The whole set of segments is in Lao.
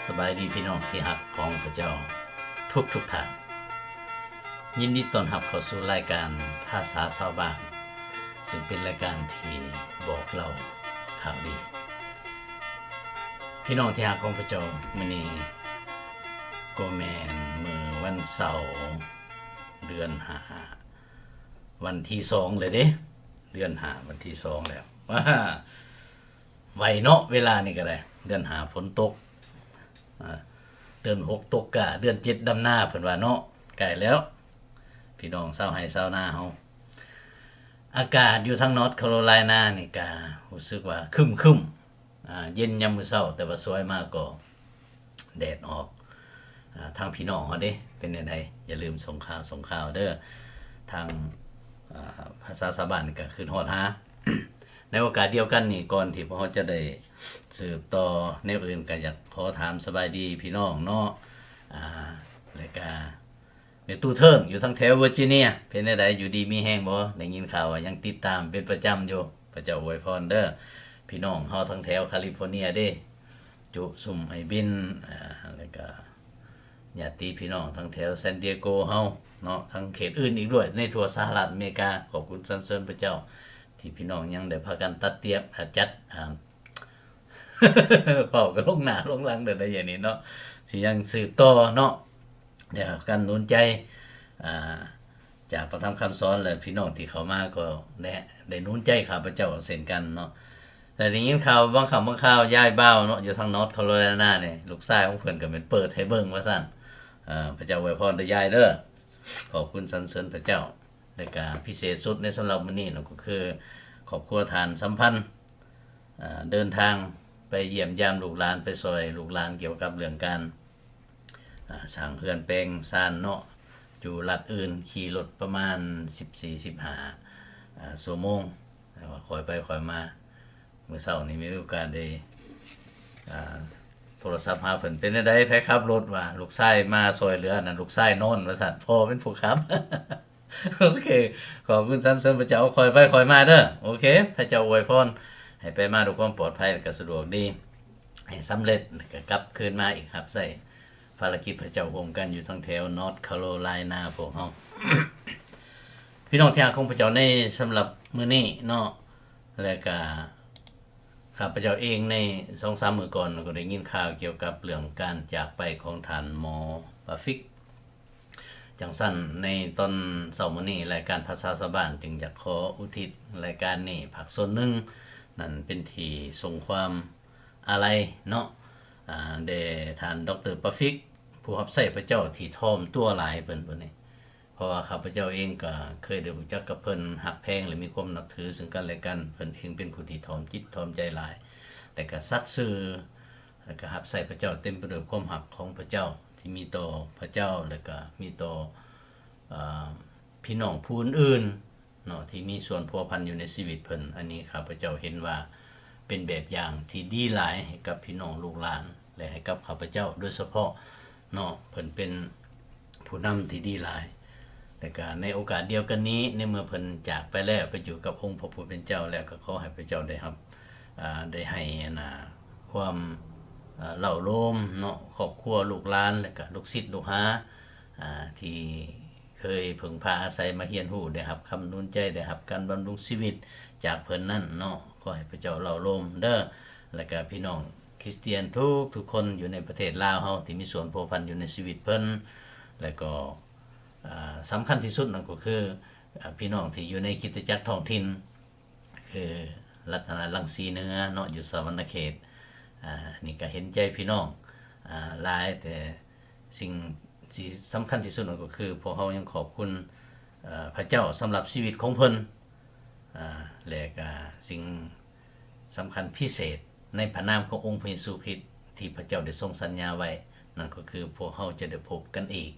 ສະບາຍດີພີ່ນ້ອງທີ່ຮັກຂອງພະເຈົ້າທຸກໆທ່ານ. ຍິນດີຕ້ອນຮັບເຂົ້າສູ່ລາຍການພາສາຊາວບ້ານ, ຊຶ່ງເປັນລາຍການທີ່ບອກເລົ່າຂ່າວດີ. ພີ່ນ້ອງທີ່ຮັກຂອງພະເຈົ້າ, ມື້ນີ້ກໍແມ່ນມື້ວັນເສົາ ເດືອນຫ້າ ວັນທີສອງແລ້ວເດ້, ເດືອນຫ້າ ວັນທີສອງແລ້ວ. ໄວເນາະ ເວລານີ້ກໍໄດ້. ເດືອນຫ້າຝົນຕົກ, ເດືອນຫົກຕົກກ້າ, ເດືອນເຈັດດຳນາ ເພິ່ນວ່າເນາະ. ໃກ້ແລ້ວ ພີ່ນ້ອງຊາວໄຮ່ຊາວນາເຮົາ. ອາກາດຢູ່ທາງ North Carolina ນີ້ກໍຮູ້ສຶກວ່າຄຶ້ມໆ ອ່າ ເຢັນຍາມມື້ເຊົ້າ, ແຕ່ວ່າສວຍມາກໍແດດອອກ. ອ່າ ທາງພີ່ນ້ອງເຮົາເດ້ ເປັນແນວໃດ? ຢ່າລືມສົ່ງຂ່າວ ສົ່ງຂ່າວເດີ. ທາງ ອ່າ ພາສາຊາວບ້ານກໍຄືຮອດຫາ. ໃນໂອກາດດຽວກັນນີ້, ກ່ອນທີ່ພວກເຮົາຈະໄດ້ສືບຕໍ່ແນວອື່ນ, ກໍຢາກຂໍຖາມສະບາຍດີພີ່ນ້ອງເນາະ. ອ່າ ແລ້ວກໍ ແມ່ຕູ້ເທິງຢູ່ທາງແຖວເວີຈິເນຍ ເປັນແນວໃດ? ຢູ່ດີມີແຮງບໍ່? ໄດ້ຍິນຂ່າວວ່າຍັງຕິດຕາມເປັນປະຈຳຢູ່. ພະເຈົ້າອວຍພອນເດີ. ພີ່ນ້ອງເຮົາທາງແຖວຄາລິຟໍເນຍເດ້, ຈຸຊຸມໄອບິນ ອ່າ ແລ້ວກະຍາດຕິພີ່ນ້ອງທາງແຖວຊານດີເອໂກເຮົາເນາະ, ທາງເຂດອື່ນອີກດ້ວຍໃນທົ່ວສະຫະລັດອາເມລິກາ. ຂອບຄຸນສັນເສີນພະເຈົ້າ ທີ່ພີ່ນ້ອງຍັງໄດ້ພາກັນຕັດຕຽມ ອາ ຈັດ ອ່າ ເວົ້າກັນລົງໜ້າລົງຫຼັງໄດ້ຢ່າງນີ້ເນາະ, ທີ່ຍັງສືບຕໍ່ເນາະ. ໄດ້ຮັບການໜູນໃຈ ອ່າ ຈາກພະທຳຄຳສອນ ແລະ ພີ່ນ້ອງທີ່ເຂົ້າມາກໍໄດ້ ໄດ້ໜູນໃຈຂ້າພະເຈົ້າເຊັ່ນກັນເນາະ. ແລະ ໄດ້ຍິນຂ່າວບາງຂ່າວບາງຄາວ ຍາຍບ່າວເນາະ ຢູ່ທາງ North Carolina ນີ້ ລູກຊາຍຂອງເພິ່ນກໍແມ່ນເປີດໃຫ້ເບິ່ງວ່າຊັ້ນ. ເອີ ພະເຈົ້າອວຍພອນເດີຍາຍເດີ. ຂອບຄຸນສັນເສີນພະເຈົ້າ. ແລະ ກະພິເສດສຸດໃນສຳລັບມື້ນີ້ເນາະ ກໍຄືຄອບຄົວທ່ານສຳພັນ ເດີນທາງໄປຢ້ຽມຢາມລູກຫຼານ, ໄປຊ່ອຍລູກຫຼານກ່ຽວກັບເລື່ອງການ ອ່າ ສ້າງເຮືອນແປງຊານເນາະ ຢູ່ລັດອື່ນ, ຂີ່ລົດປະມານສິບສີ່ ສິບຫ້າ ອ່າ ຊົ່ວໂມງ, ແຕ່ວ່າຄ່ອຍໄປຄ່ອຍມາ. ມື້ເຊົ້ານີ້ມີໂອກາດໄດ້ ອ່າ ໂທລະສັບຫາເພິ່ນ, ເປັນແນວໃດ? ໃຜຂັບລົດ? ວ່າ ລູກຊາຍມາຊ່ອຍເຫຼືອ, ອັນນັ້ນລູກຊາຍນອນ ວ່າຊັ້ນ, ພໍ່ເປັນຜູ້ຂັບ. ໂອເຄ ຂອບຄຸນສັນເສີນພະເຈົ້າ, ຄ່ອຍໄປຄ່ອຍມາເດີ. ໂອເຄ ພະເຈົ້າອວຍພອນໃຫ້ໄປມາດ້ວຍຄວາມປອດໄພ ແລະ ກະສະດວກດີ, ໃຫ້ສຳເລັດ ແລະ ກະກັບຄືນມາອີກ ຮັບໃຊ້ພາລະກິດພະເຈົ້າຮ່ວມກັນຢູ່ທາງແຖວ North Carolina ພວກເຮົາ. ພີ່ນ້ອງທີ່ຮັກຂອງພະເຈົ້າ, ໃນສຳລັບມື້ນີ້ເນາະ ແລະ ກະຂ້າພະເຈົ້າເອງໃນສອງສາມມື້ກ່ອນ ກໍໄດ້ຍິນຂ່າວກ່ຽວກັບເລື່ອງການຈາກໄປຂອງທ່ານໝໍປາຟິກ. ຈັ່ງຊັ້ນ ໃນຕອນເຊົ້າມື້ນີ້ ລາຍການພາສາຊາວບ້ານຈຶ່ງຢາກຂໍອຸທິດລາຍການນີ້ພາກສ່ວນໜຶ່ງ ນັ້ນເປັນທີ່ສົ່ງຄວາມອາໄລເນາະ ອ່າ ແດ່ທ່ານ ດຣ ປາຟິກ ຜູ້ຮັບໃຊ້ພະເຈົ້າທີ່ຖ່ອມຕົວຫຼາຍເພິ່ນຜູ້ນີ້. ເພາະວ່າຂ້າພະເຈົ້າເອງກໍເຄີຍໄດ້ຮູ້ຈັກກັບເພິ່ນ, ຮັກແພງ ແລະ ມີຄວາມນັບຖືເຊິ່ງກັນແລະກັນ. ເພິ່ນເອງເປັນຜູ້ທີ່ຖ່ອມຈິດຖ່ອມໃຈຫຼາຍ ແລະ ກໍສັດຊື່ ແລະ ກໍຮັບໃຊ້ພະເຈົ້າເຕັມໄປດ້ວຍຄວາມຮັກຂອງພະເຈົ້າ ທີ່ມີຕໍ່ພະເຈົ້າ ແລະ ກໍມີຕໍ່ ເອີ່ ພີ່ນ້ອງຜູ້ອື່ນໆເນາະ ທີ່ມີສ່ວນພົວພັນຢູ່ໃນຊີວິດເພິ່ນ. ອັນນີ້ຂ້າພະເຈົ້າເຫັນວ່າເປັນແບບຢ່າງທີ່ດີຫຼາຍໃຫ້ກັບພີ່ນ້ອງລູກຫຼານ ແລະ ໃຫ້ກັບຂ້າພະເຈົ້າໂດຍສະເພາະເນາະ. ເພິ່ນເປັນຜູ້ນຳທີ່ດີຫຼາຍ. ແລະ ກະໃນໂອກາດດຽວກັນນີ້ ໃນເມື່ອເພິ່ນຈາກໄປແລ້ວ ໄປຢູ່ກັບອົງພະຜູ້ເປັນເຈົ້າແລ້ວ, ກໍຂໍໃຫ້ພະເຈົ້າໄດ້ຮັບ ອ່າ ໄດ້ໃຫ້ ອັນນ່າ ຄວາມ ອ່າ ເລົ້າໂລມເນາະ ຄອບຄົວລູກຫຼານ ແລະ ກະລູກສິດລູກຫາ ອ່າ ທີ່ເຄີຍເພິ່ງພາອາໄສມາຮຽນຮູ້ ໄດ້ຮັບຄຳໜູນໃຈ ໄດ້ຮັບການບຳລຸງຊີວິດຈາກເພິ່ນນັ້ນເນາະ. ຂໍໃຫ້ພະເຈົ້າເລົ້າໂລມເດີ ແລະ ກະພີ່ນ້ອງຄຣິສຕຽນທຸກໆຄົນຢູ່ໃນປະເທດລາວເຮົາ ທີ່ມີສ່ວນພົວພັນຢູ່ໃນຊີວິດເພິ່ນ ແລະ ກໍ ອ່າ ສຳຄັນທີ່ສຸດນັ້ນກໍຄື ອ່າ ພີ່ນ້ອງທີ່ຢູ່ໃນຄຣິສຕະຈັກທ້ອງຖິ່ນ ຄືລັດຖະນະລັງສີເໜືອເນາະ ຢູ່ສະຫວັນນະເຂດ. ອ່າ ນີ້ກໍເຫັນໃຈພີ່ນ້ອງ ອ່າ ຫຼາຍ, ແຕ່ສິ່ງທີ່ສຳຄັນທີ່ສຸດນັ້ນກໍຄື ພວກເຮົາຍັງຂອບຄຸນ ເອີ ພະເຈົ້າສຳລັບຊີວິດຂອງເພິ່ນ ອ່າ ແລະ ກະສິ່ງ ສຳຄັນພິເສດໃນພະນາມຂອງອົງພະເຢຊູຄຣິດ ທີ່ພະເຈົ້າໄດ້ຊົງສັນຍາໄວ້, ນັ້ນກໍຄືພວກເຮົາຈະໄດ້ພົບກັນອີກ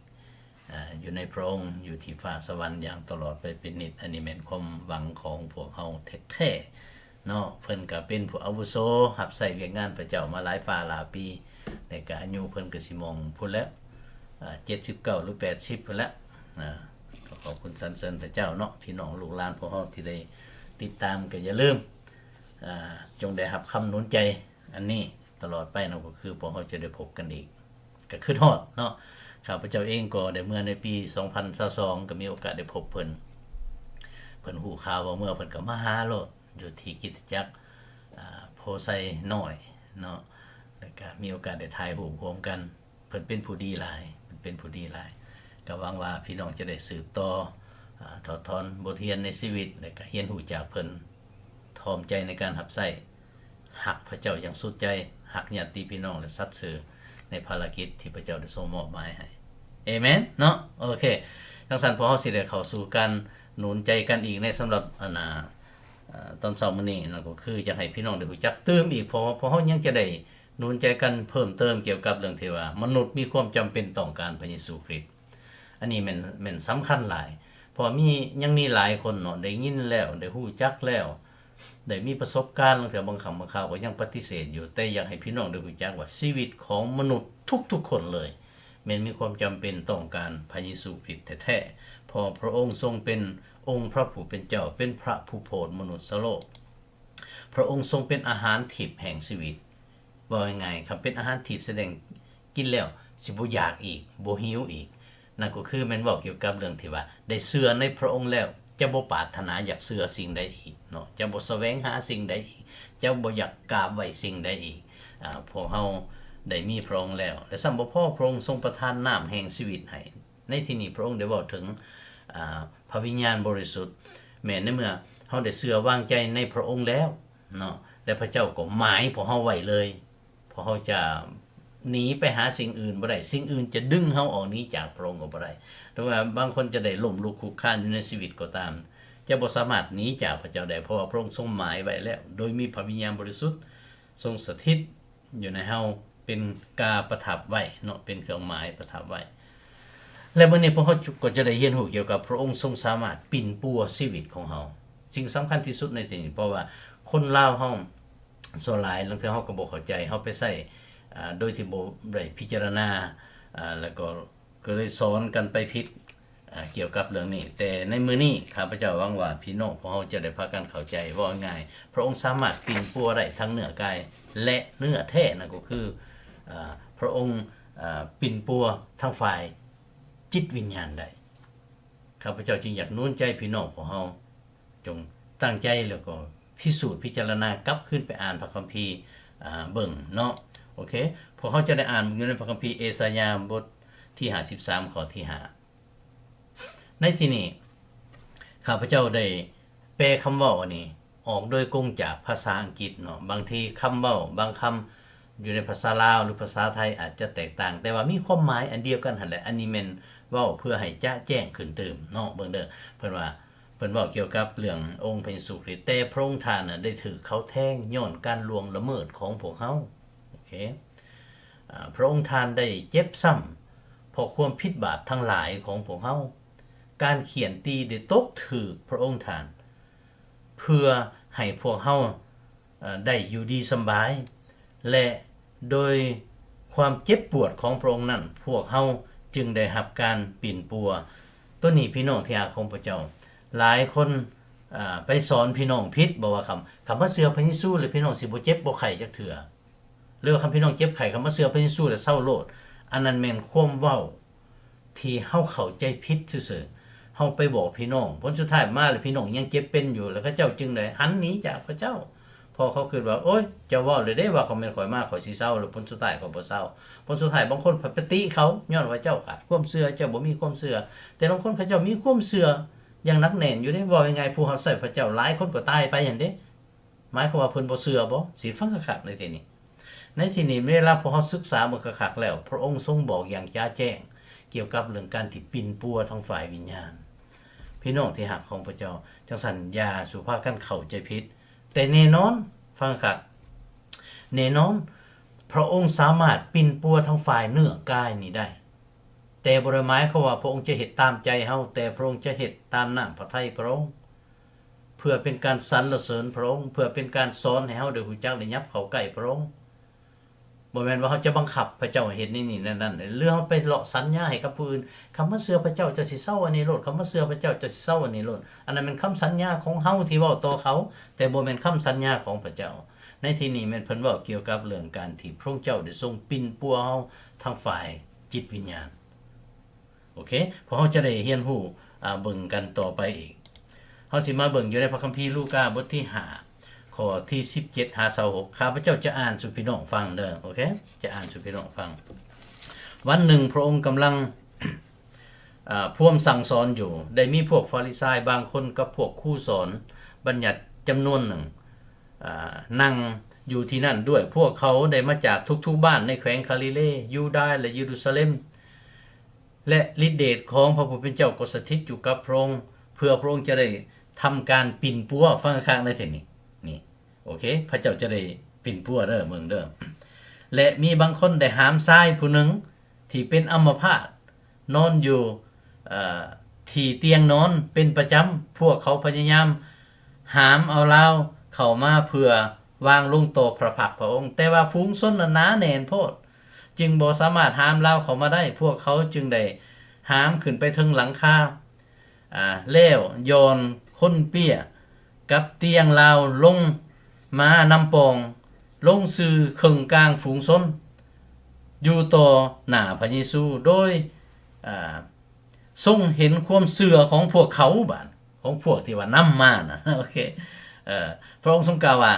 ອາ ຢູ່ໃນພະອົງ ຢູ່ທີ່ຟ້າສະຫວັນຢ່າງຕະຫຼອດໄປເປັນນິດ. ອັນນີ້ແມ່ນຄວາມຫວັງຂອງພວກເຮົາແທ້ໆເນາະ. ເພິ່ນກໍເປັນຜູ້ອາວຸໂສ ຮັບໃຊ້ວຽກງານພະເຈົ້າມາຫຼາຍຟ້າຫຼາຍປີ ແລະ ກະອາຍຸເພິ່ນກໍຊິມອງພຸ້ນແຫຼະ ອາ ເຈັດສິບເກົ້າ ຫຼື ແປດສິບພຸ້ນແຫຼະ. ອາ ກໍຂອບຄຸນສັນເສີນພະເຈົ້າເນາະ ພີ່ນ້ອງລູກຫຼານພວກເຮົາທີ່ໄດ້ຕິດຕາມ ກໍຢ່າລືມ ອ່າ ຈົ່ງໄດ້ຮັບຄຳໜູນໃຈອັນນີ້ ຕະຫຼອດໄປເນາະ ກໍຄືພວກເຮົາຈະໄດ້ພົບກັນອີກ ກໍຄິດຮອດເນາະ. ຂ້າພະເຈົ້າເອງກໍໄດ້ເມືອໃນປີສອງພັນຊາວສອງ ກໍມີໂອກາດໄດ້ພົບເພິ່ນ. ເພິ່ນຮູ້ຂ່າວວ່າເມືອ ເພິ່ນກໍມາຫາໂລດ ຢູ່ທີ່ຄຣິສຕະຈັກ ອາ ໂພໄຊນ້ອຍເນາະ ແລ້ວກໍມີໂອກາດໄດ້ຖ່າຍຮູບຮ່ວມກັນ. ເພິ່ນເປັນຜູ້ດີຫຼາຍ ເພິ່ນເປັນຜູ້ດີຫຼາຍ. ກໍຫວັງວ່າພີ່ນ້ອງຈະໄດ້ສືບຕໍ່ ອາ ຖອດຖອນບົດຮຽນໃນຊີວິດ ແລະ ກໍຮຽນຮູ້ຈາກເພິ່ນ, ຖ່ອມໃຈໃນການຮັບໃຊ້, ຮັກພະເຈົ້າຢ່າງສຸດໃຈ, ຮັກຍາດຕິພີ່ນ້ອງ ແລະ ສັດຊື່ໃນພາລະກິດທີ່ພະເຈົ້າໄດ້ຊົງມອບໝາຍໃຫ້. ເອເມນເນາະ. ໂອເຄ, ຈັ່ງຊັ້ນພວກເຮົາຊິໄດ້ເຂົ້າສູ່ການໜູນໃຈກັນອີກໃນສຳລັບ ອັນນ່າ ເອີ ຕອນເຊົ້າມື້ນີ້ ນັ້ນກໍຄືຢາກໃຫ້ພີ່ນ້ອງໄດ້ຮູ້ຈັກຕື່ມອີກ, ເພາະວ່າພວກເຮົາຍັງຈະໄດ້ໜູນໃຈກັນເພີ່ມເຕີມກ່ຽວກັບເລື່ອງທີ່ວ່າມະນຸດມີຄວາມຈຳເປັນຕ້ອງການພະເຢຊູຄຣິດ. ອັນນີ້ແມ່ນ ແມ່ນສຳຄັນຫຼາຍ, ເພາະວ່າມີ ຍັງມີຫຼາຍຄົນເນາະ ໄດ້ຍິນແລ້ວ ໄດ້ຮູ້ຈັກແລ້ວ ໄດ້ມີປະສົບການ, ລາງເທື່ອບາງຄັ້ງບາງຄາວກໍຍັງປະຕິເສດຢູ່. ແຕ່ຢາກໃຫ້ພີ່ນ້ອງໄດ້ຮູ້ຈັກວ່າຊີວິດຂອງມະນຸດທຸກໆຄົນເລີຍ ແມ່ນມີຄວາມຈຳເປັນຕ້ອງການພະເຢຊູຄຣິດແທ້ໆ, ເພາະພະອົງຊົງເປັນອົງພະຜູ້ເປັນເຈົ້າ, ເປັນພະຜູ້ໂຜດມະນຸດສະໂລກ. ພະອົງຊົງເປັນອາຫານທິບແຫ່ງຊີວິດ. ເວົ້າງ່າຍໆ, ຄັນເປັນອາຫານທິບສະແດງກິນແລ້ວຊິບໍ່ຢາກອີກ, ບໍ່ຫິວອີກ. ນັ້ນກໍຄືແມ່ນເວົ້າກ່ຽວກັບເລື່ອງທີ່ວ່າໄດ້ເຊື່ອໃນພະອົງແລ້ວ ຈະບໍ່ປາດຖະໜາຢາກເຊື່ອສິ່ງໃດອີກເນາະ, ຈະບໍ່ສະແຫວງຫາສິ່ງໃດອີກ, ຈະບໍ່ຢາກກາບໄຫວ້ສິ່ງໃດອີກ. ອາ ພວກເຮົາໄດ້ມີພະອົງແລ້ວ ແລະ ຊ້ຳບໍ່ພໍ ພະອົງຊົງປະທານນ້ຳແຫ່ງຊີວິດໃຫ້. ໃນທີ່ນີ້ພະອົງໄດ້ເວົ້າເຖິງ ອາ ພະວິນຍານບໍລິສຸດ. ແມ່ນໃນເມື່ອເຮົາໄດ້ເຊື່ອວາງໃຈໃນພະອົງແລ້ວເນາະ ແລະ ພະເຈົ້າກໍໝາຍພວກເຮົາໄວ້ເລີຍ. ພວກເຮົາຈະໜີໄປຫາສິ່ງອື່ນບໍ່ໄດ້, ສິ່ງອື່ນຈະດຶງເຮົາອອກໜີຈາກພະອົງກໍບໍ່ໄດ້. ຫຼືວ່າບາງຄົນຈະໄດ້ລົ້ມລຸກຄຸກຄານຢູ່ໃນຊີວິດກໍຕາມ, ຈະບໍ່ສາມາດໜີຈາກພະເຈົ້າໄດ້, ເພາະວ່າພະອົງຊົງໝາຍໄວ້ແລ້ວ ໂດຍມີພະວິນຍານບໍລິສຸດຊົງສະຖິດ ຢູ່ໃນເຮົາ ເປັນກາປະທັບໄວ້ເນາະ, ເປັນເຄື່ອງໝາຍປະທັບໄວ້. ແລະ ມື້ນີ້ພວກເຮົາກໍຈະໄດ້ຮຽນຮູ້ກ່ຽວກັບພະອົງຊົງສາມາດປິ່ນປົວຊີວິດຂອງເຮົາ. ສິ່ງສຳຄັນທີ່ສຸດໃນທີ່ນີ້ ເພາະວ່າຄົນລາວເຮົາສ່ວນຫຼາຍ ລາງເທື່ອເຮົາກໍບໍ່ເຂົ້າໃຈ, ເຮົາໄປໃຊ້ ອາ ໂດຍທີ່ບໍ່ໄດ້ພິຈາລະນາ ອາ ແລ້ວກໍ ກໍເລີຍສອນກັນໄປຜິດ ອາ ກ່ຽວກັບເລື່ອງນີ້. ແຕ່ໃນມື້ນີ້ ຂ້າພະເຈົ້າຫວັງວ່າພີ່ນ້ອງພວກເຮົາຈະໄດ້ພາກັນເຂົ້າໃຈ. ເວົ້າງ່າຍໆ ພະອົງສາມາດປິ່ນປົວໄດ້ທັງເນື້ອກາຍ ແລະ ເນື້ອແທ້ ນັ້ນກໍຄື ອາ ພະອົງ ອາ ປິ່ນປົວທາງຝ່າຍຈິດວິນຍານໄດ້. ຂ້າພະເຈົ້າຈຶ່ງຢາກໜູນໃຈພີ່ນ້ອງພວກເຮົາ ຈົ່ງຕັ້ງໃຈ ແລ້ວກໍພິສູດພິຈາລະນາກັບຄືນໄປອ່ານພະຄຳພີ ອາ ເບິ່ງເນາະ. ໂອເຄ, ພວກເຮົາຈະໄດ້ອ່ານຢູ່ໃນພະຄຳພີເອສາຍາ ບົດທີຫ້າສິບສາມ ຂໍ້ທີຫ້າ. ໃນທີ່ນີ້ ຂ້າພະເຈົ້າໄດ້ແປຄຳເວົ້າອັນນີ້ອອກໂດຍກົງຈາກພາສາອັງກິດເນາະ. ບາງທີຄຳເວົ້າບາງຄຳຢູ່ໃນພາສາລາວ ຫຼື ພາສາໄທອາດຈະແຕກຕ່າງ, ແຕ່ວ່າມີຄວາມໝາຍອັນດຽວກັນຫັ້ນແຫຼະ. ອັນນີ້ແມ່ນເວົ້າເພື່ອໃຫ້ຈະແຈ້ງຂຶ້ນຕື່ມເນາະ. ເບິ່ງເດີ, ເພິ່ນວ່າ ເພິ່ນເວົ້າກ່ຽວກັບເລື່ອງອົງພະເຢຊູຄຣິດ, ແຕ່ພະອົງທ່ານນະໄດ້ຖືກເຂົາແທງຍ້ອນການລ່ວງລະເມີດຂອງພວກເຮົາ. ໂອເຄ, ອາ ພະອົງທ່ານໄດ້ເຈັບຊ້ຳເພາະຄວາມຜິດບາບທັງຫຼາຍຂອງພວກເຮົາ. ການຂ້ຽນຕີໄດ້ຕົກຖືກພະອົງທ່ານ ເພື່ອໃຫ້ພວກເຮົາ ເອີ ໄດ້ຢູ່ດີສຳບາຍ ແລະ ໂດຍຄວາມເຈັບປວດຂອງພະອົງນັ້ນ ພວກເຮົາຈຶ່ງໄດ້ຮັບການປິ່ນປົວ. ໂຕນີ້ ພີ່ນ້ອງທີ່ຮັກຂອງພະເຈົ້າ, ຫຼາຍຄົນ ອາ ໄປສອນພີ່ນ້ອງຜິດ, ບອກວ່າ ຄຳ ຄຳວ່າເຊື່ອພະເຢຊູແລ້ວ ພີ່ນ້ອງຊິບໍ່ເຈັບບໍ່ໄຂ້ຈັກເທື່ອ, ຫຼືວ່າ ຄຳພີ່ນ້ອງເຈັບໄຂ້ ຄຳວ່າເຊື່ອພະເຢຊູແລ້ວເຊົາໂລດ. ອັນນັ້ນແມ່ນຄວາມເວົ້າ ທີ່ເຮົາເຂົ້າໃຈຜິດຊື່ໆ. ເຮົາໄປບອກພີ່ນ້ອງ, ຜົນສຸດທ້າຍມາແລ້ວ ພີ່ນ້ອງຍັງເຈັບເປັນຢູ່, ແລ້ວເຂົາເຈົ້າຈຶ່ງໄດ້ຫັນໜີຈາກພະເຈົ້າ. ເພາະເຂົາຄິດວ່າ ໂອ້ຍ ເຈົ້າເວົ້າແລ້ວເດ້ວ່າ ຄັນແມ່ນຂ້ອຍມາ ຂ້ອຍຊິເຊົາ, ແລ້ວຜົນສຸດທ້າຍເຂົາບໍ່ເຊົາ. ຜົນສຸດທ້າຍບາງຄົນພັດໄປຕິເຂົາ ຍ້ອນວ່າເຈົ້າຂາດຄວາມເຊື່ອ, ເຈົ້າບໍ່ມີຄວາມເຊື່ອ. ແຕ່ລາງຄົນເຂົາເຈົ້າມີຄວາມເຊື່ອຢ່າງໜັກແໜ້ນຢູ່ເດ້. ເວົ້າງ່າຍໆ ຜູ້ຮັບໃຊ້ພະເຈົ້າຫຼາຍຄົນກໍຕາຍໄປຫັ້ນເດ້. ໝາຍຄວາມວ່າເພິ່ນບໍ່ເຊື່ອບໍ? ຊິຟັງຄັກໆ ໃນທີ່ນີ້. ໃນທີ່ນີ້ ເວລາພວກເຮົາສຶກສາເບິ່ງຄັກໆແລ້ວ, ພະອົງຊົງບອກຢ່າງຈະແຈ້ງກ່ຽວກັບເລື່ອງການທີ່ປິ່ນປົວທາງຝ່າຍວິນຍານ. ພີ່ນ້ອງທີ່ຮັກຂອງພະເຈົ້າ, ຈັ່ງຊັ້ນຢ່າສູ່ພາກັນເຂົ້າໃຈຜິດ. ແຕ່ແນ່ນອນ, ຟັງຄັກ, ແນ່ນອນ, ພະອົງສາມາດປິ່ນປົວທາງຝ່າຍເນື້ອກາຍນີ້ໄດ້. ແຕ່ບໍ່ໄດ້ໝາຍຄວາມວ່າພະອົງຈະເຮັດຕາມໃຈເຮົາ, ແຕ່ພະອົງຈະເຮັດຕາມນ້ຳພະໄທພະອົງ. ເພື່ອເປັນການສັນລະເສີນພະອົງ, ເພື່ອເປັນການສອນໃຫ້ເຮົາໄດ້ຮູ້ຈັກ ໄດ້ຫຍັບເຂົ້າໃກ້ພະອົງ. ບໍ່ແມ່ນວ່າເຮົາຈະບັງຄັບພະເຈົ້າໃຫ້ເຮັດແນວນີ້ແນວນັ້ນ, ຫຼືເຮົາໄປເລາະສັນຍາໃຫ້ກັບຜູ້ອື່ນ, ຄຳວ່າເຊື່ອພະເຈົ້າ ເຈົ້າຊິເຊົາອັນນີ້ໂລດ, ຄຳວ່າເຊື່ອພະເຈົ້າ ເຈົ້າຊິເຊົາອັນນີ້ໂລດ. ອັນນັ້ນແມ່ນຄຳສັນຍາຂອງເຮົາທີ່ເວົ້າຕໍ່ເຂົາ, ແຕ່ບໍ່ແມ່ນຄຳສັນຍາຂອງພະເຈົ້າ. ໃນທີ່ນີ້ແມ່ນເພິ່ນເວົ້າກ່ຽວກັບເລື່ອງການທີ່ພະອົງເຈົ້າໄດ້ຊົງປິ່ນປົວເຮົາທາງຝ່າຍຈິດວິນຍານ. ໂອເຄ ພວກເຮົາຈະໄດ້ຮຽນຮູ້ ອາ ເບິ່ງກັນຕໍ່ໄປອີກ. ເຮົາຊິມາເບິ່ງຢູ່ໃນພະຄຳພີລູກາ ບົດທີຫ້າ ຂໍ້ທີສິບເຈັດຫາຊາວຫົກ ຂ້າພະເຈົ້າຈະອ່ານສູ່ພີ່ນ້ອງຟັງເດີ. ໂອເຄ ຈະອ່ານສູ່ພີ່ນ້ອງຟັງ. ວັນໜຶ່ງພະອົງກຳລັງ ອາ ພວມສັ່ງສອນຢູ່, ໄດ້ມີພວກຟາຣິຊາຍບາງຄົນກັບພວກຄູສອນບັນຍັດຈຳນວນໜຶ່ງ ອາ ນັ່ງຢູ່ທີ່ນັ້ນດ້ວຍ. ພວກເຂົາໄດ້ມາຈາກທຸກໆບ້ານໃນແຂວງກາລີເລ, ຢູດາ ແລະ ເຢຣູຊາເລັມ, ແລະ ລິດເດດຂອງພະຜູ້ເປັນເຈົ້າກໍສະຖິດຢູ່ກັບພະອົງ, ເພື່ອພະອົງຈະໄດ້ທຳການປິ່ນປົວ. ຟັງຄັກໆ ໃນທີ່ນີ້ ນີ້ ໂອເຄ ພະເຈົ້າຈະໄດ້ປິ່ນປົວເດີ ເບິ່ງເດີ. ແລະ ມີບາງຄົນໄດ້ຫາມຊາຍຜູ້ໜຶ່ງທີ່ເປັນອຳມະພາດ ນອນຢູ່ ເອີ ທີ່ຕຽງນອນເປັນປະຈຳ. ພວກເຂົາພະຍາຍາມຫາມເອົາລາວເຂົ້າມາເພື່ອວາງລົງຕໍ່ພະພັກພະອົງ, ແຕ່ວ່າຝູງຊົນນັ້ນໜາແໜ້ນໂພດ, ຈຶ່ງບໍ່ສາມາດຫາມລາວເຂົ້າມາໄດ້. ພວກເຂົາຈຶ່ງໄດ້ຫາມຂຶ້ນໄປເທິງຫຼັງຄາ ອາ ແລ້ວຢ່ອນຄົນເປ້ຍກັບຕຽງລາວລົງມານຳປ່ອງ ລົງສູ່ເຄິ່ງກາງຝູງຊົນ ຢູ່ຕໍ່ໜ້າພະເຢຊູ, ໂດຍ ອາ ຊົງເຫັນຄວາມເຊື່ອຂອງພວກເຂົາ, ບາດ ຂອງພວກທີ່ວ່ານຳມານະ. ໂອເຄ ເອີ ພະອົງຊົງກ່າວວ່າ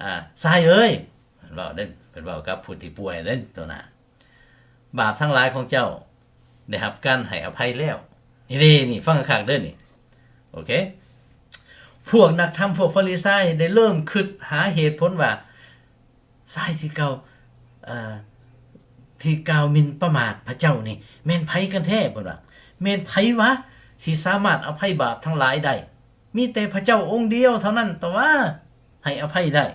ອາ ຊາຍເອີຍ, ເພິ່ນເວົ້າເດ້, ເພິ່ນເວົ້າກັບຜູ້ທີ່ປ່ວຍເດ້, ໂຕໜ້າ ບາບທັງຫຼາຍຂອງເຈົ້າໄດ້ຮັບການໃຫ້ອະໄພແລ້ວ. ນີ້ເດ້ ນີ້ ຟັງຄັກໆເດີນີ້. ໂອເຄ ພວກນັກທຳ ພວກຟາຣິຊາຍໄດ້ເລີ່ມຄິດຫາເຫດຜົນວ່າ ຊາຍທີ່ກ່າວ ເອີ ທີ່ກ່າວໝິ່ນປະໝາດພະເຈົ້ານີ້ແມ່ນໃຜກັນແທ້? ເພິ່ນວ່າ ແມ່ນໃຜວະທີ່ສາມາດອະໄພບາບທັງຫຼາຍໄດ້? ມີແຕ່ພະເຈົ້າອົງດຽວເທົ່ານັ້ນ ແຕ່ວ່າໃຫ້ອະໄພໄດ້.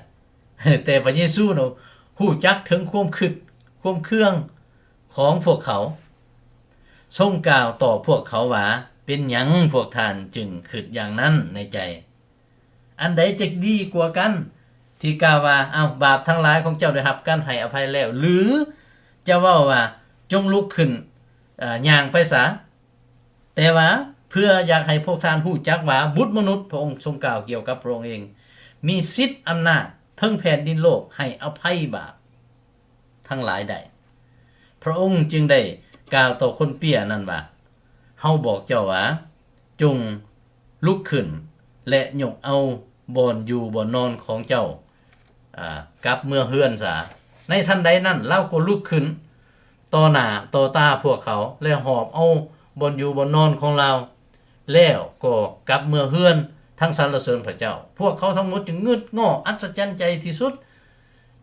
ແຕ່ພະເຢຊູນະ ຮູ້ຈັກເຖິງຄວາມຄິດຄວາມເຄືອງຂອງພວກເຂົາ, ຊົງກ່າວຕອບພວກເຂົາວ່າ, ເປັນຫຍັງພວກທ່ານຈຶ່ງຄິດຢ່າງນັ້ນໃນໃຈ? ອັນໃດຈະດີກວ່າກັນ, ທີ່ກ່າວວ່າ, ເອົ້າ, ບາບທັງຫຼາຍຂອງເຈົ້າໄດ້ຮັບການໃຫ້ອະໄພແລ້ວ, ຫຼື ຈະເວົ້າວ່າ, ຈົ່ງລຸກຂຶ້ນ, ເອີ, ຍ່າງໄປສາ? ແຕ່ວ່າເພື່ອຢາກໃຫ້ພວກທ່ານຮູ້ຈັກວ່າ ບຸດມະນຸດ, ພະອົງຊົງກ່າວກ່ຽວກັບພະອົງເອງ, ມີສິດອຳນາດເທິງແຜ່ນດິນໂລກໃຫ້ອະໄພບາບທັງຫຼາຍໄດ້. ພະອົງຈຶ່ງໄດ້ກ່າວຕໍ່ຄົນເປ້ຍນັ້ນວ່າ, ເຮົາບອກເຈົ້າວ່າ, ຈົ່ງລຸກຂຶ້ນ ແລະ ຍົກເອົາບ່ອນຢູ່ບ່ອນນອນຂອງເຈົ້າ ອາ ກັບເມືອເຮືອນສາ. ໃນທັນໃດນັ້ນ ລາວກໍລຸກຂຶ້ນຕໍ່ໜ້າຕໍ່ຕາພວກເຂົາ ແລະ ຫອບເອົາບ່ອນຢູ່ບ່ອນນອນຂອງລາວ, ແລ້ວກໍກັບເມືອເຮືອນທັງສັນລະເສີນພະເຈົ້າ. ພວກເຂົາທັງໝົດຈຶ່ງງຶດງໍ້ອັດສະຈັນໃຈທີ່ສຸດ,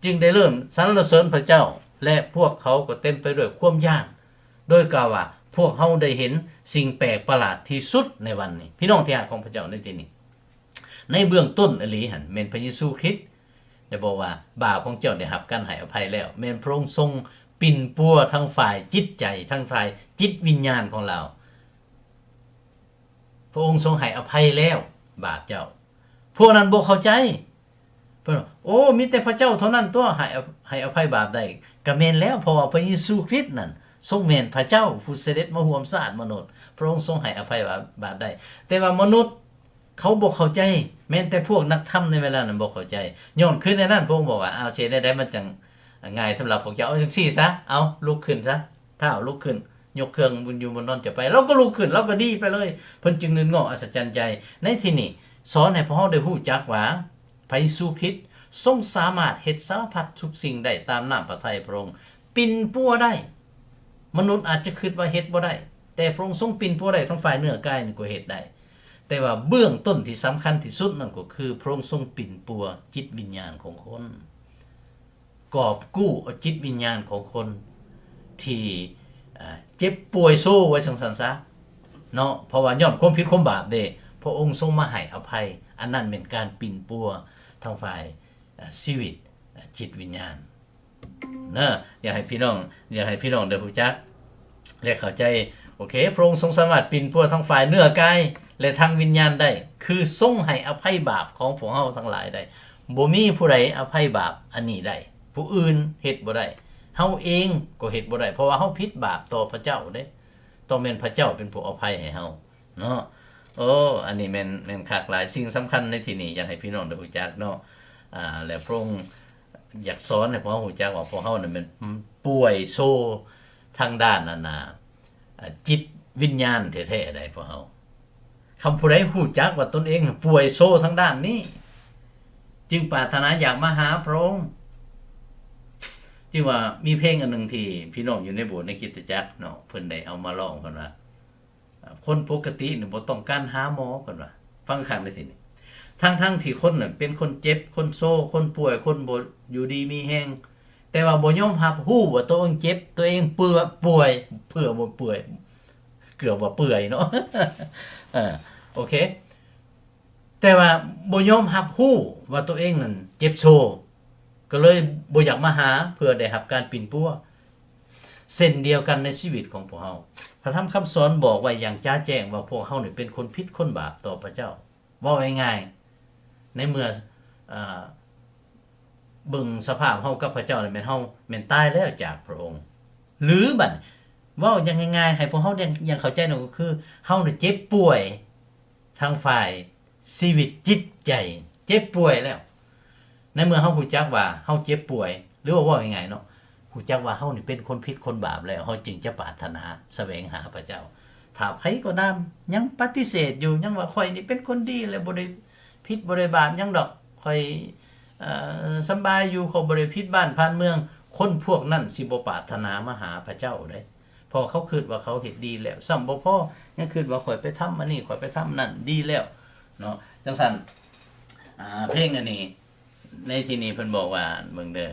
ຈຶ່ງໄດ້ເລີ່ມສັນລະເສີນພະເຈົ້າ, ແລະ ພວກເຂົາກໍເຕັມໄປດ້ວຍຄວາມຢ້ານ, ໂດຍກ່າວວ່າ, ພວກເຮົາໄດ້ເຫັນສິ່ງແປກປະຫຼາດທີ່ສຸດໃນວັນນີ້. ພີ່ນ້ອງທີ່ຮັກຂອງພະເຈົ້າໃນທີ່ນີ້, ໃນເບື້ອງຕົ້ນອີ່ຫຼີຫັ້ນ ແມ່ນພະເຢຊູຄຣິດໄດ້ບອກວ່າ, ບາບຂອງເຈົ້າໄດ້ຮັບການໃຫ້ອະໄພແລ້ວ. ແມ່ນພະອົງຊົງປິ່ນປົວທັງຝ່າຍຈິດໃຈ, ທັງຝ່າຍຈິດວິນຍານຂອງລາວ. ພະອົງຊົງໃຫ້ອະໄພແລ້ວບາບເຈົ້າ. ພວກນັ້ນບໍ່ເຂົ້າໃຈ. ເພິ່ນວ່າ, ໂອ້, ມີແຕ່ພະເຈົ້າເທົ່ານັ້ນຕົວະ ໃຫ້ອະ, ໃຫ້ອະໄພບາບໄດ້. ກະແມ່ນແລ້ວ, ເພາະວ່າພະເຢຊູຄຣິດນັ້ນ ຊົງແມ່ນພະເຈົ້າຜູ້ສະເດັດມາຮ່ວມຊາດມະນຸດ. ພະອົງຊົງໃຫ້ອະໄພບາບ, ບາບໄດ້. ແຕ່ວ່າມະນຸດ ເຂົາບໍ່ເຂົ້າໃຈ, ແມ່ນແຕ່ພວກນັກທຳໃນເວລານັ້ນບໍ່ເຂົ້າໃຈ. ຍ້ອນຄືແນວນັ້ນ ພະອົງບອກວ່າ, ອ້າວ, ຊິເຮັດແນວໃດມັນຈັ່ງງ່າຍສຳລັບພວກເຈົ້າ? ເອົາຈັ່ງຊີ້ຊະ, ເອົາ, ລຸກຂຶ້ນຊະ, ທ້າວ, ລຸກຂຶ້ນ, ຍົກເຄື່ອງບຸນຢູ່ບົນນອນຈະໄປ. ລາວກໍລຸກຂຶ້ນ, ລາວກໍດີໄປເລີຍ. ເພິ່ນຈຶ່ງງຶດງໍ້ອັດສະຈັນໃຈ. ໃນທີ່ນີ້ ສອນໃຫ້ພວກເຮົາໄດ້ຮູ້ຈັກວ່າ ພະເຢຊູຄຣິດຊົງສາມາດເຮັດສາລະພັດທຸກສິ່ງໄດ້ຕາມນ້ຳພະໄທພະອົງ, ປິ່ນປົວໄດ້. ມະນຸດອາດຈະຄິດວ່າເຮັດບໍ່ໄດ້, ແຕ່ພະອົງຊົງປິ່ນປົວໄດ້, ທັງຝ່າຍເນື້ອກາຍນີ້ກໍເຮັດໄດ້. ແຕ່ວ່າເບື້ອງຕົ້ນທີ່ສຳຄັນທີ່ສຸດນັ້ນກໍຄື ພະອົງຊົງປິ່ນປົວຈິດວິນຍານຂອງຄົນ, ກອບກູ້ເອົາຈິດວິນຍານຂອງຄົນທີ່ ເຈັບປ່ວຍໂຊ ວ່າຈັ່ງຊັ້ນຊະເນາະ, ເພາະວ່າຍ້ອນຄວາມຜິດຄວາມບາບເດ້, ພະອົງຊົງມາໃຫ້ອະໄພ. ອັນນັ້ນແມ່ນການປິ່ນປົວທາງຝ່າຍ ເອີ ຊີວິດ, ເອີ ຈິດວິນຍານເນາະ. ຢາກໃຫ້ພີ່ນ້ອງ, ຢາກໃຫ້ພີ່ນ້ອງໄດ້ຮູ້ຈັກ ແລະ ເຂົ້າໃຈ. ໂອເຄ, ພະອົງຊົງສາມາດປິ່ນປົວທັງຝ່າຍເນື້ອກາຍ ແລະ ທັງວິນຍານໄດ້, ຄືຊົງໃຫ້ອະໄພບາບຂອງພວກເຮົາທັງຫຼາຍໄດ້. ບໍ່ມີຜູ້ໃດອະໄພບາບອັນນີ້ໄດ້, ຜູ້ອື່ນເຮັດບໍ່ໄດ້, ເຮົາເອງກໍເຮັດບໍ່ໄດ້, ເພາະວ່າເຮົາຜິດບາບຕໍ່ພະເຈົ້າເດ້. ຕ້ອງແມ່ນພະເຈົ້າເປັນຜູ້ອະໄພໃຫ້ເຮົາເນາະ. ໂອ້ ອັນນີ້ແມ່ນ, ແມ່ນຄັກຫຼາຍ. ສິ່ງສຳຄັນໃນທີ່ນີ້ ຢາກໃຫ້ພີ່ນ້ອງໄດ້ຮູ້ຈັກເນາະ, ອ່າ ແລະ ພະອົງຢາກສອນໃຫ້ພວກເຮົາຮູ້ຈັກວ່າພວກເຮົານັ້ນແມ່ນປ່ວຍໂຊທາງດ້ານອັນນ່າ ອ່າ ຈິດວິນຍານແທ້ໆໃດ໋ພວກເຮົາ. ຄັນຜູ້ໃດຮູ້ຈັກວ່າຕົນເອງປ່ວຍໂຊທາງດ້ານນີ້ ຈຶ່ງປາດຖະໜາຢາກມາຫາພະອົງ. ຈຶ່ງວ່າມີເພງອັນໜຶ່ງທີ່ພີ່ນ້ອງຢູ່ໃນໂບດໃນຄຣິສຕະຈັກເນາະ ເພິ່ນໄດ້ເອົາມາຮ້ອງ ເພິ່ນວ່າ ຄົນປົກກະຕິນີ້ບໍ່ຕ້ອງການຫາໝໍ ເພິ່ນວ່າ. ຟັງຄັກເດີ້ທີນີ້ ທັງໆທີ່ຄົນນັ້ນເປັນຄົນເຈັບ ຄົນໂຊ ຄົນປ່ວຍ ຄົນບໍ່ຢູ່ດີມີແຮງ ແຕ່ວ່າບໍ່ຍອມຮັບຮູ້ວ່າຕົວເອງເຈັບ ຕົວເອງເປືອ ປ່ວຍ ເປືອບໍ່ເປືອຍ ເກືອບວ່າເປືອຍເນາະ ເອີ ໂອເຄ ແຕ່ວ່າບໍ່ຍອມຮັບຮູ້ວ່າຕົວເອງນັ້ນເຈັບໂຊ ກໍເລີຍບໍ່ຢາກມາຫາເພື່ອໄດ້ຮັບການປິ່ນປົວ. ເຊັ່ນດຽວກັນໃນຊີວິດຂອງພວກເຮົາ ພະທຳຄຳສອນບອກໄວ້ຢ່າງຈະແຈ້ງວ່າພວກເຮົານີ້ເປັນຄົນຜິດຄົນບາບຕໍ່ພະເຈົ້າ. ເວົ້າງ່າຍໆ ໃນເມື່ອ ເອີ່ ເບິ່ງສະພາບເຮົາກັບພະເຈົ້າແລ້ວ ແມ່ນເຮົາແມ່ນຕາຍແລ້ວຈາກພະອົງ ຫຼື ບັດເວົ້າຢ່າງງ່າຍໆ ໃຫ້ພວກເຮົາຍັງ ຍັງເຂົ້າໃຈເນາະ ກໍຄືເຮົານີ້ເຈັບປ່ວຍທາງຝ່າຍຊີວິດຈິດໃຈ ເຈັບປ່ວຍແລ້ວ. ໃນເມື່ອເຮົາຮູ້ຈັກວ່າເຮົາເຈັບປ່ວຍ ຫຼືວ່າເວົ້າງ່າຍໆເນາະ ຮູ້ຈັກວ່າເຮົານີ້ເປັນຄົນຜິດຄົນບາບແລ້ວ ເຮົາຈຶ່ງຈະປາດຖະໜາສະແຫວງຫາພະເຈົ້າ. ຖ້າໃຜກໍຕາມຍັງປະຕິເສດຢູ່ ຍັງວ່າ ຂ້ອຍນີ້ເປັນຄົນດີ ແລະ ບໍ່ໄດ້ຜິດບໍ່ໄດ້ບາບຫຍັງດອກ ຂ້ອຍ ເອີ ສຳບາຍຢູ່ ຂ້ອຍບໍ່ໄດ້ຜິດບ້ານຜ່ານເມືອງ ຄົນພວກນັ້ນຊິບໍ່ປາດຖະໜາມາຫາພະເຈົ້າເດ້ ເພາະເຂົາຄິດວ່າເຂົາເຮັດດີແລ້ວ ຊ້ຳບໍ່ພໍ ຍັງຄິດວ່າຂ້ອຍໄປທຳອັນນີ້ ຂ້ອຍໄປທຳນັ້ນດີແລ້ວເນາະ. ຈັ່ງຊັ້ນ ອ່າ ເພງອັນນີ້ ໃນທີ່ນີ້ເພິ່ນບອກວ່າ ເບິ່ງເດີ້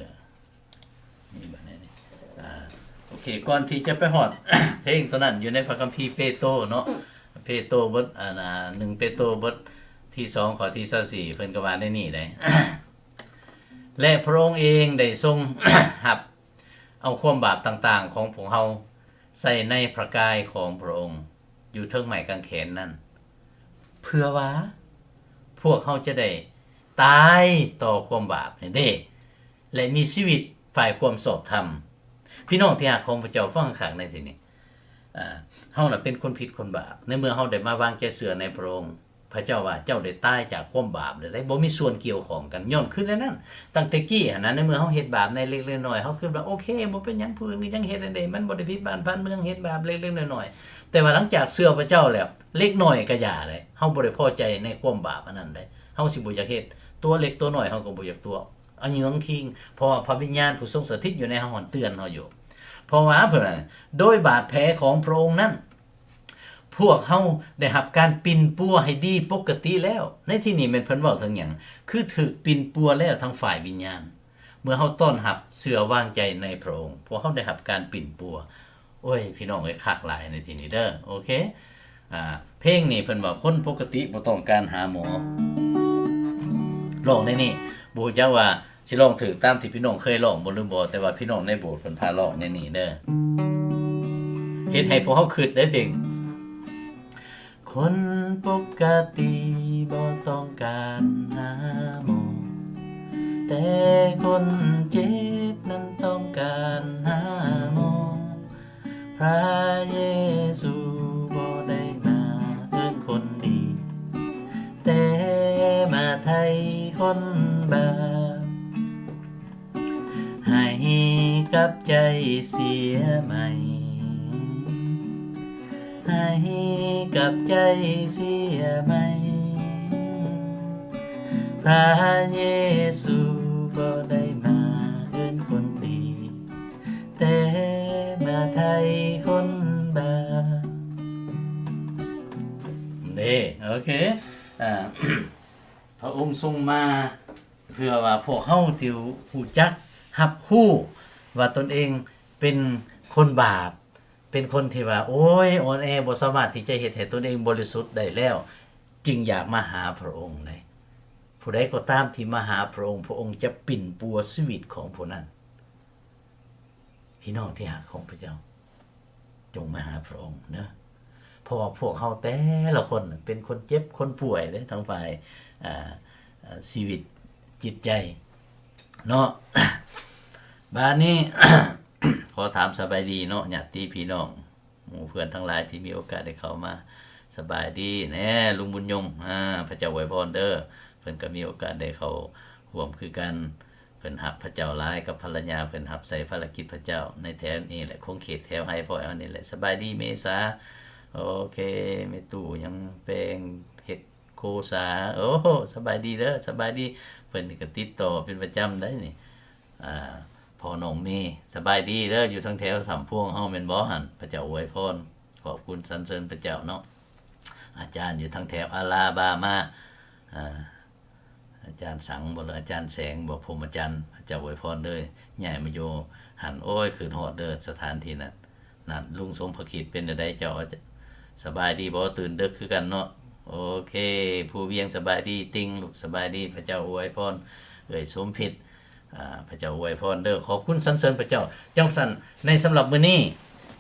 ນີ້ບັດນີ້ ອ່າ ໂອເຄ ກ່ອນທີ່ຈະໄປຮອດເພງຕົວນັ້ນ ຢູ່ໃນພະຄຳພີເປໂຕເນາະ ເປໂຕບົດ ອ່າ ໜຶ່ງເປໂຕບົດທີສອງ ຂໍ້ທີຊາວສີ່ ເພິ່ນກໍວ່າໃນນີ້ເດ້ ແລະ ພະອົງເອງໄດ້ຊົງຮັບເອົາຄວາມບາບຕ່າງໆຂອງພວກເຮົາໃສ່ໃນພະກາຍຂອງພະອົງ ຢູ່ເທິງໄມ້ກາງແຂນນັ້ນ ເພື່ອວ່າພວກເຮົາຈະໄດ້ຕາຍຕໍ່ຄວາມບາບນີ້ເດ້ ແລະ ມີຊີວິດຝ່າຍຄວາມຊອບທຳ. ພີ່ນ້ອງທີ່ຮັກຂອງພະເຈົ້າ ຟັງຄັກໃນທີ່ນີ້ ເຮົານະເປັນຄົນຜິດຄົນບາບ ໃນເມື່ອເຮົາໄດ້ມາວາງໃຈເຊື່ອໃນພະອົງ ພະເຈົ້າວ່າ ເຈົ້າໄດ້ຕາຍຈາກຄວາມບາບແລ້ວເດ້ ບໍ່ມີສ່ວນກ່ຽວຂ້ອງກັນ ຍ້ອນຄືແນວນັ້ນ. ຕັ້ງແຕ່ກີ້ຫັ້ນນະ ໃນເມື່ອເຮົາເຮັດບາບໃນເລັກໃນນ້ອຍ ເຮົາຄິດວ່າ ໂອເຄ ບໍ່ເປັນຫຍັງ ຜູ້ອື່ນກໍຍັງເຮັດອັນໃດ ມັນບໍ່ໄດ້ຜິດບ້ານຜ່ານເມືອງ ເຮັດບາບເລັກໆນ້ອຍໆ ແຕ່ວ່າຫຼັງຈາກເຊື່ອພະເຈົ້າແລ້ວ ເລັກນ້ອຍກໍຢ່າເດ້ ເຮົາບໍ່ໄດ້ພໍໃຈໃນຄວາມບາບອັນນັ້ນເດ້ ເຮົາຊິບໍ່ຢາກເຮັດ ຕົວເລັກຕົວນ້ອຍເຮົາກໍບໍ່ຢາກຕົວະ ອະຫຍັງຄິງ ເພາະວ່າພະວິນຍານຜູ້ຊົງສະຖິດຢູ່ໃນເຮົາຫັ້ນເຕືອນເຮົາຢູ່ ເພາະວ່າເພິ່ນວ່າ ໂດຍບາດແຜຂອງພະອົງນັ້ນ ພວກເຮົາໄດ້ຮັບການປິ່ນປົວໃຫ້ດີປົກກະຕິແລ້ວ. ໃນທີ່ນີ້ແມ່ນເພິ່ນເວົ້າເຖິງຫຍັງ? ຄືຖືກປິ່ນປົວແລ້ວທາງຝ່າຍວິນຍານ ເມື່ອເຮົາຕ້ອນຮັບເຊື່ອວາງໃຈໃນພະອົງ ພວກເຮົາໄດ້ຮັບການປິ່ນປົວ. ໂອ້ຍ ພີ່ນ້ອງເອີຍ ຄັກຫຼາຍໃນທີ່ນີ້ເດີ ໂອເຄ. ອ່າ ເພງນີ້ເພິ່ນວ່າ ຄົນປົກກະຕິບໍ່ຕ້ອງການຫາໝໍ ຮ້ອງໃນນີ້ ບໍ່ຮູ້ຈັກວ່າຊິຮ້ອງຖືກຕາມທີ່ພີ່ນ້ອງເຄີຍຮ້ອງບໍ່ ຫຼືບໍ່ ແຕ່ວ່າພີ່ນ້ອງໃນໂບດເພິ່ນພາຮ້ອງໃນນີ້ເດີ ເຮັດໃຫ້ພວກເຮົາຄິດໄດ້ເພງ ຄົນປົກກະຕິບໍ່ຕ້ອງການຫາໝໍ ແຕ່ຄົນເຈັບນັ້ນຕ້ອງການຫາໝໍ ພະເຢຊູບໍ່ໄດ້ມາເອີ້ນຄົນດີ ແຕ່ມາໄຖ່ຄົນບາບ ໃຫ້ກັບໃຈເສຍໃໝ່ ໃຫ້ກັບໃຈເສຍໃໝ່ ພະເຢຊູບໍ່ໄດ້ມາເອີ້ນຄົນດີ ແຕ່ມາໄຖ່ຄົນບາບ ເດ້ ໂອເຄ ອ່າ ພະອົງຊົງມາເພື່ອວ່າພວກເຮົາຊິຮູ້ຈັກຮັບຮູ້ວ່າຕົນເອງເປັນຄົນບາບ ເປັນຄົນທີ່ວ່າ ໂອ້ຍ ອ່ອນແອ ບໍ່ສາມາດທີ່ຈະເຮັດໃຫ້ຕົນເອງບໍລິສຸດໄດ້ແລ້ວ ຈຶ່ງຢາກມາຫາພະອົງເດ້. ຜູ້ໃດກໍຕາມທີ່ມາຫາພະອົງ ພະອົງຈະປິ່ນປົວຊີວິດຂອງຜູ້ນັ້ນ. ພີ່ນ້ອງທີ່ຮັກຂອງພະເຈົ້າ ຈົ່ງມາຫາພະອົງເດີ ເພາະວ່າພວກເຮົາແຕ່ລະຄົນເປັນຄົນເຈັບຄົນປ່ວຍເດ້ ທັງຝ່າຍ ອ່າ ຊີວິດຈິດໃຈເນາະ. ບາດນີ້ ຂໍຖາມສະບາຍດີເນາະ ຍາດຕິພີ່ນ້ອງ ໝູ່ເພື່ອນທັງຫຼາຍທີ່ມີໂອກາດໄດ້ເຂົ້າມາ ສະບາຍດີແນ່ ລຸງບຸນຍົງ ອາ ພະເຈົ້າອວຍພອນເດີ. ເພິ່ນກໍມີໂອກາດໄດ້ເຂົ້າ ວມຄືກັນ. ເພິ່ນຮັກພະເຈົ້າຫຼາຍ ກັບພັນລະຍາເພິ່ນຮັບໃຊ້ພາລະກິດພະເຈົ້າໃນແຖວນີ້ແຫຼະ ຂົງເຂດແຖວໄຮ່ພອຍເຮົານີ້ແຫຼະ. ສະບາຍດີເມສາ. ໂອເຄ ແມ່ຕູ້ຍັງແປງເຮັດໂຄສາ. ໂອ້ ສະບາຍດີເດີ ສະບາຍດີ. ເພິ່ນນີ້ກໍຕິດຕໍ່ເປັນປະຈຳໄດ໋ນີ້. ອາ ພໍ່ນ້ອງເມ ສະບາຍດີເດີ ຢູ່ທາງແຖວສຳພວງເຮົາແມ່ນບໍ່ຫັ້ນ? ພະເຈົ້າອວຍພອນ ຂອບຄຸນສັນເສີນພະເຈົ້າເນາະ. ອາຈານຢູ່ທາງແຖວອາລາບາມາ ອາ ອາຈານສັງບໍ່ ຫຼືອາຈານແສງບໍ່ ພົມມະຈັນ ພະເຈົ້າອວຍພອນເດີ ຍ້າຍມາຢູ່ຫັ້ນ. ໂອ້ຍ ຄືຮອດເດີສະຖານທີ່ນັ້ນ. ນັ້ນ ລຸງສົມພະກິດ ເປັນແນວໃດເຈົ້າ? ສະບາຍດີບໍ່? ຕື່ນເດິກຄືກັນເນາະ. ໂອເຄ ພູວຽງ ສະບາຍດີ. ຕິງ ລູກ ສະບາຍດີ. ພະເຈົ້າອວຍພອນເອື້ອຍສົມພິດ. ອາ ພະເຈົ້າອວຍພອນເດີ. ຂອບຄຸນສັນເສີນພະເຈົ້າ. ຈັ່ງຊັ້ນ ໃນສຳລັບມື້ນີ້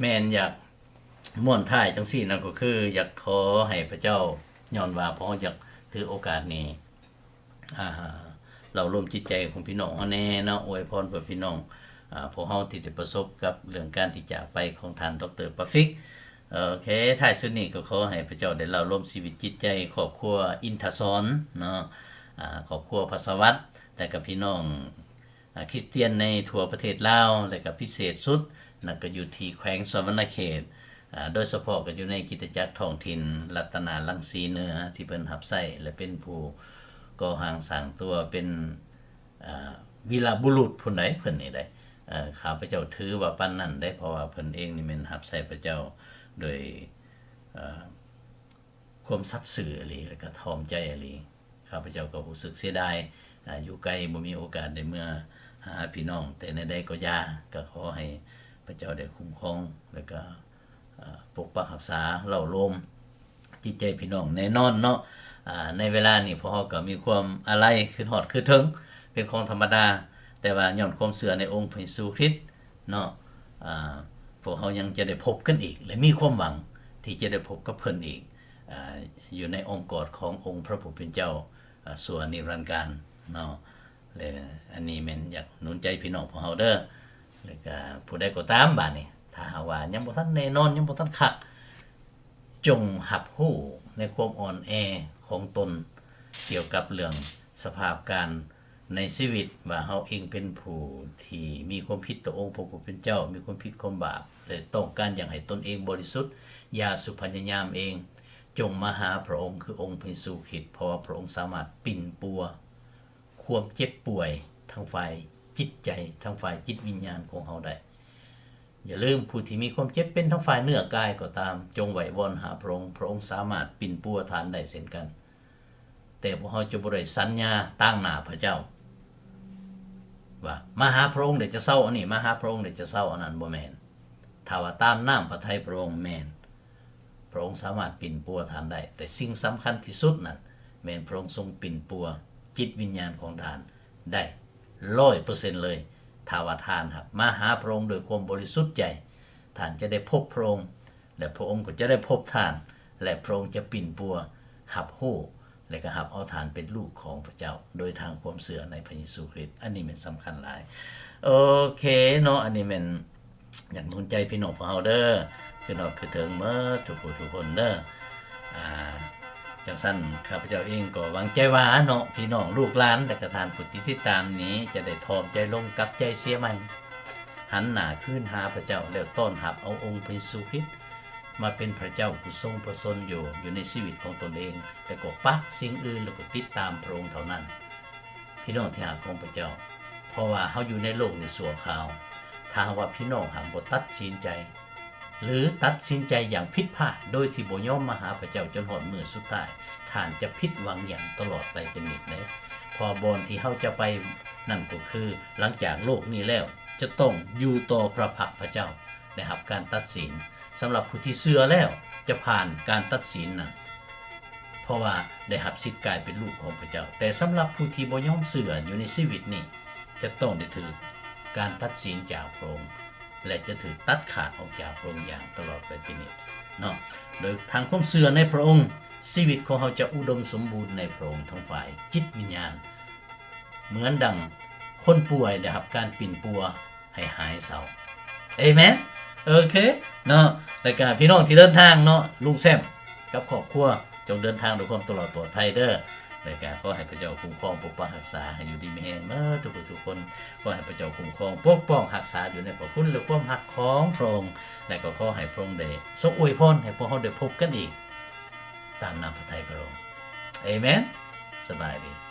ແມ່ນຢາກມ້ວນທ້າຍຈັ່ງຊີ້ນະ ກໍຄືຢາກຂໍໃຫ້ພະເຈົ້າ ຍ້ອນວ່າພວກເຮົາຢາກຖືໂອກາດນີ້ ອາ ເລົ່າລົມຈິດໃຈຂອງພີ່ນ້ອງເຮົາແດ່ເນາະ, ອວຍພອນເພື່ອພີ່ນ້ອງ ອາ ພວກເຮົາທີ່ໄດ້ປະສົບກັບເລື່ອງການທີ່ຈາກໄປຂອງທ່ານ ດຣ ປາຟິກ. ໂອເຄ ທ້າຍສຸດນີ້ກໍຂໍໃຫ້ພະເຈົ້າໄດ້ເລົ່າລົມຊີວິດຈິດໃຈຄອບຄົວອິນທະສອນເນາະ, ອາ ຄອບຄົວພາສາວັດ ແລະກໍພີ່ນ້ອງ ອາ ຄຣິສຕຽນໃນທົ່ວປະເທດລາວ ແລະກໍພິເສດສຸດນັ້ນກໍຢູ່ທີ່ແຂວງສະຫວັນນະເຂດ, ອາ ໂດຍສະເພາະກໍຢູ່ໃນຄຣິສຕະຈັກທ້ອງຖິ່ນລັດຕະນາລັງສີເໜືອ ທີ່ເພິ່ນຮັບໃຊ້ ແລະເປັນຜູ້ກໍ່ຮ່າງສ້າງຕົວເປັນ ອາ ວີລະບຸລຸດພຸ້ນໃດ໋ ເພິ່ນນີ້ໃດ໋. ເອີ ຂ້າພະເຈົ້າຖືວ່າປານນັ້ນໃດ໋ ເພາະວ່າເພິ່ນເອງນີ້ແມ່ນຮັບໃຊ້ພະເຈົ້າໂດຍ ເອີ ຄວາມສັດຊື່ອີ່ຫຼີ ແລະກໍຖ່ອມໃຈອີ່ຫຼີ. ຂ້າພະເຈົ້າກໍຮູ້ສຶກເສຍດາຍ ອາ ຢູ່ໄກບໍ່ມີໂອກາດໄດ້ເມືອຫາພີ່ນ້ອງ, ແຕ່ແນວໃດກໍຢ່າ ກໍຂໍໃຫ້ພະເຈົ້າໄດ້ຄຸ້ມຄອງ ແລະກໍ ອາ ປົກປັກຮັກສາເຫຼົ່າໂລມຈິດໃຈພີ່ນ້ອງແນ່ນອນເນາະ. ອາ ໃນເວລານີ້ພວກເຮົາກໍມີຄວາມອາໄລ ຄຶດຮອດຄຶດເຖິງ ເປັນຂອງທຳມະດາ, ແຕ່ວ່າຍ້ອນຄວາມເຊື່ອໃນອົງພະເຢຊູຄຣິດເນາະ ອາ ພວກເຮົາຍັງຈະໄດ້ພົບກັນອີກ ແລະມີຄວາມຫວັງທີ່ຈະໄດ້ພົບກັບເພິ່ນອີກ ອາ ຢູ່ໃນອ້ອມກອດຂອງອົງພະຜູ້ເປັນເຈົ້າ ອາ ຊົ່ວນິລັນການເນາະ. ແລະອັນນີ້ແມ່ນຢາກໜູນໃຈພີ່ນ້ອງພວກເຮົາເດີ. ແລະກະຜູ້ໃດກໍຕາມບາດນີ້ ຖ້າຫາກວ່າຍັງບໍ່ທັນແນ່ນອນ ຍັງບໍ່ທັນຄັກ ຈົ່ງຮັບຮູ້ໃນຄວາມອ່ອນແອຂອງຕົນ ກ່ຽວກັບເລື່ອງສະພາບການໃນຊີວິດ ວ່າເຮົາເອງເປັນຜູ້ທີ່ມີຄວາມຜິດຕໍ່ອົງພະຜູ້ເປັນເຈົ້າ, ມີຄວາມຜິດຄວາມບາບ ແລະຕ້ອງການຢາກໃຫ້ຕົນເອງບໍລິສຸດ, ຢ່າສຸພະຍາຍາມເອງ, ຈົ່ງມາຫາພະອົງ ຄືອົງພະເຢຊູຄຣິດ, ເພາະວ່າພະອົງສາມາດປິ່ນປົວ ຄວາມເຈັບປ່ວຍທາງຝ່າຍຈິດໃຈ ທາງຝ່າຍຈິດວິນຍານຂອງເຮົາໄດ້. ຢ່າລືມ ຜູ້ທີ່ມີຄວາມເຈັບເປັນທາງຝ່າຍເນື້ອກາຍກໍຕາມ, ຈົ່ງໄຫວ້ວອນຫາພະອົງ, ພະອົງສາມາດປິ່ນປົວທ່ານໄດ້ເຊັ່ນກັນ. ແຕ່ພວກເຮົາຈະບໍ່ໄດ້ສັນຍາຕາງໜ້າພະເຈົ້າ ວ່າ ມາຫາພະອົງແລ້ວຈະເຊົາອັນນີ້, ມາຫາພະອົງແລ້ວຈະເຊົາອັນນັ້ນ, ບໍ່ແມ່ນ. ຖ້າວ່າຕາມນ້ຳພະໄທພະອົງແມ່ນ ພະອົງສາມາດປິ່ນປົວທ່ານໄດ້, ແຕ່ສິ່ງສຳຄັນທີ່ສຸດນັ້ນ ແມ່ນພະອົງຊົງປິ່ນປົວຈິດວິນຍານຂອງທ່ານໄດ້ຮ້ອຍເປີເຊັນເລີຍ. ຖ້າວ່າທ່ານຫາກມາຫາພະອົງດ້ວຍຄວາມບໍລິສຸດໃຈ, ທ່ານຈະໄດ້ພົບພະອົງ ແລະ ພະອົງກໍຈະໄດ້ພົບທ່ານ, ແລະ ພະອົງຈະປິ່ນປົວຮັບຮູ້ ແລະ ກໍຮັບເອົາທ່ານເປັນລູກຂອງພະເຈົ້າ ໂດຍທາງຄວາມເຊື່ອໃນພະເຢຊູຄຣິດ. ອັນນີ້ແມ່ນສຳຄັນຫຼາຍ. ໂອເຄເນາະ, ອັນນີ້ແມ່ນ ຢາກໜູນໃຈພີ່ນ້ອງພວກເຮົາເດີ, ຄືນອດຄືເຖິງເໝິດທຸກຜູ້ທຸກຄົນເດີ. ອາ ຈັ່ງຊັ້ນ ຂ້າພະເຈົ້າເອງກໍຫວັງໃຈວ່າເນາະ ພີ່ນ້ອງລູກຫຼານ ແລະກະທ່ານຜູ້ທີ່ຕິດຕາມນີ້ ຈະໄດ້ຖ່ອມໃຈລົງ ກັບໃຈເສຍໃໝ່ ຫັນໜ້າຄືນຫາພະເຈົ້າ ແລ້ວຕ້ອນຮັບເອົາອົງພະເຢຊູຄຣິດມາເປັນພະເຈົ້າຜູ້ຊົງພະຊົນຢູ່ ຢູ່ໃນຊີວິດຂອງຕົນເອງ ແລ້ວກໍປະສິ່ງອື່ນ ແລ້ວກໍຕິດຕາມພະອົງເທົ່ານັ້ນ. ພີ່ນ້ອງທີ່ຮັກຂອງພະເຈົ້າ, ເພາະວ່າເຮົາຢູ່ໃນໂລກນີ້ຊົ່ວຄາວ. ຖ້າຫາກວ່າພີ່ນ້ອງຫາກບໍ່ຕັດສິນໃຈ ຫຼື ຕັດສິນໃຈຢ່າງຜິດພາດ ໂດຍທີ່ບໍ່ຍອມມາຫາພະເຈົ້າຈົນຮອດມື້ສຸດທ້າຍ, ທ່ານຈະຜິດຫວັງຢ່າງຕະຫຼອດໄປເປັນນິດເດ້. ເພາະວ່າບ່ອນທີ່ເຮົາຈະໄປນັ້ນກໍຄື ຫຼັງຈາກໂລກນີ້ແລ້ວ ຈະຕ້ອງຢູ່ຕໍ່ພະພັກພະເຈົ້າ ໄດ້ຮັບການຕັດສິນ. ສຳລັບຜູ້ທີ່ເຊື່ອແລ້ວຈະຜ່ານການຕັດສິນນັ້ນ ເພາະວ່າໄດ້ຮັບສິດກາຍເປັນລູກຂອງພະເຈົ້າ. ແຕ່ສຳລັບຜູ້ທີ່ບໍ່ຍອມເຊື່ອຢູ່ໃນຊີວິດນີ້ ຈະຕ້ອງໄດ້ຖືກການຕັດສິນຈາກພະອົງ ແລະ ຈະຖືກຕັດຂາດອອກຈາກພະອົງຢ່າງຕະຫຼອດໄປເປັນນິດເນາະ. ໂດຍທາງຄວາມເຊື່ອໃນພະອົງ, ຊີວິດຂອງເຮົາຈະອຸດົມສົມບູນໃນພະອົງ ທັງຝ່າຍຈິດວິນຍານ ເໝືອນດັ່ງຄົນປ່ວຍໄດ້ຮັບການປິ່ນປົວ ໃຫ້ຫາຍເສົ້າ. ເອເມນ. ໂອເຄເນາະ, ແລ້ວກະພີ່ນ້ອງທີ່ເດີນທາງເນາະ, ລຸງແຊມກັບຄອບຄົວ ຈົ່ງເດີນທາງດ້ວຍຄວາມຕະຫຼອດປອດໄພເດີ. ແລະກໍຂໍໃຫ້ພະເຈົ້າຄຸ້ມຄອງປົກປັກຮັກສາໃຫ້ຢູ່ດີມີແຮງເໝິດທຸກຜູ້ທຸກຄົນ. ຂໍໃຫ້ພະເຈົ້າຄຸ້ມຄອງປົກປ້ອງຮັກສາຢູ່ໃນພະຄຸນ ແລະ ຄວາມຮັກຂອງພະອົງ ແລະກໍຂໍໃຫ້ພະອົງໄດ້ຊົງອວຍພອນໃຫ້ພວກເຮົາໄດ້ພົບກັນອີກ ຕາມນ້ຳພະໄທພະອົງ. ເອເມນ. ສະບາຍດີ.